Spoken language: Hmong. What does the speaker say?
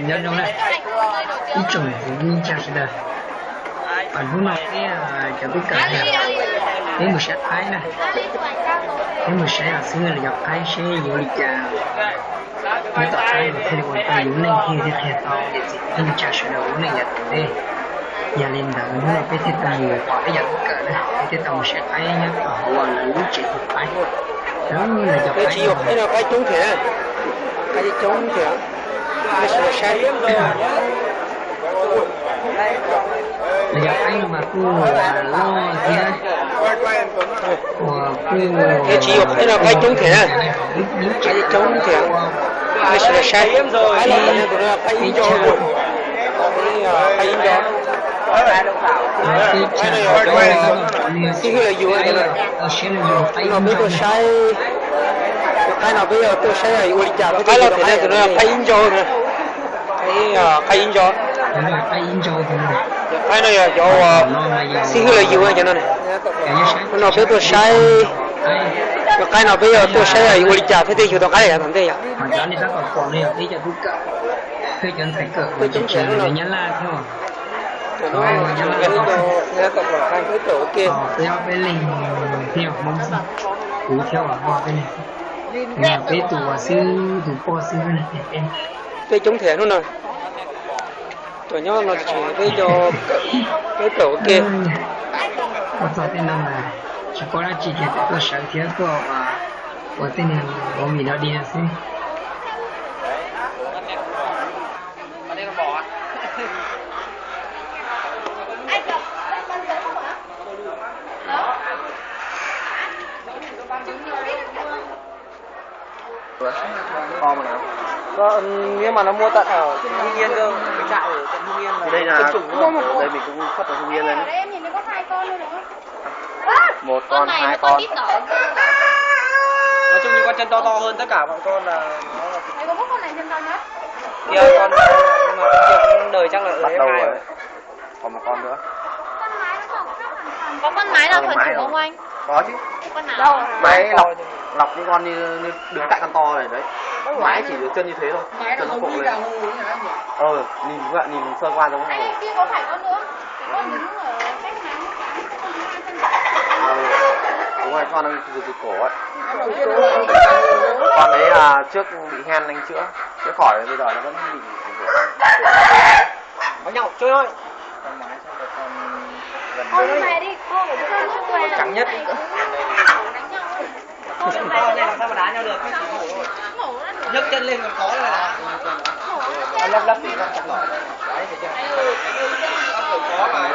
Nyob zoo na, ib tsoom txiv neej tsa sawv daws, hnub no peb cov tub kawm, peb mus saib qaib na, peb mus saib los xwb los yog qaib seb yuav li cas. Nyob tom qab thiaj li ua tau yus lub neej thiaj li qhia tau niam txiv neej tsa sawv daws lub neej yav tom ntej. Yog li ntawd hnub no peb thiaj tau mus pom peb cov tub kawm na, peb thiaj tau mus saib qaib nyob tom hauv lawv lub tsev tua qaib. Lawv cov qaib no qaib coob thiab, qaib coob thiab, nej sim los saib. Lawv cov qaib no mas kuj loj thiab, ua kuj, nej tsis yog qaib no qaib coob thiab, qaib coob thiab, nej sim los saib. Qaib los tom ntej tus no qaib ib nco, qaib ib nco. Qaib no yog cov xib hwb los yug cov no. No peb tuaj saib, cov qaib no peb yuav tuaj saib ua li cas, qaib los tom ntej tus no qaib ib nco, qaib ib nco. Qaib no yog cov uas xib hwb los yug cov no. No peb tuaj saib, cov qaib no peb yuav tuaj saib ua li cas thiaj yug tau qaib yav tom ntej yom. Peb cov ntxhais kawm, peb cov ntxhais kawm Nyab Laj thiab. Peb ob peb leeg thiab Hmoob xwb, kuv thiab Vam Poj peb leeg xwb. Peb tus xwb, tus poj xwb. Peb coob thiab hnub no. Cov nyob no tsis peb cov, peb kawm ua ke. Ua txog tej no mas tsis paub dab tsi kiag, tuaj sawv thiab tuaj ua tej niag movie no di no xwb. Con, nếu mà nó mua tận ở Hưng Yên cơ, cái trại ở tận Hưng Yên là Đây là, ở đây mình cũng xuất ở Hưng Yên đây. Một con, hai con. Nói chung những con chân to to hơn tất cả bọn con là nó là kia con, nhưng mà con kia cũng đời chắc là ở Bắt đầu hai rồi. Còn một con nữa. Có con mái nào thuần chủng không anh? Có chứ. Con nào? Mái lọc, lọc những con như, như đứng tại con to này đấy. Mái chỉ được chân như thế thôi. Chân nó cụp lên. Ờ, nhìn qua, nhìn sơ qua giống hổ. Cái kia có phải con nữa? Cái con đứng ở cách này. Ờ, đúng rồi, con đang từ, từ cổ ấy. Con đấy là trước bị hen anh chữa, chữa khỏi, bây giờ nó vẫn bị ảnh hưởng. Có nhau chơi thôi. Con này đi, con của chúng ta. Trắng nhất. Con này làm sao mà đá nhau được? Nhấc chân lên còn khó đây mà đá. Lắp lắp thì con chặt nổi. Đấy, thấy chưa? Lắp còn khó mà.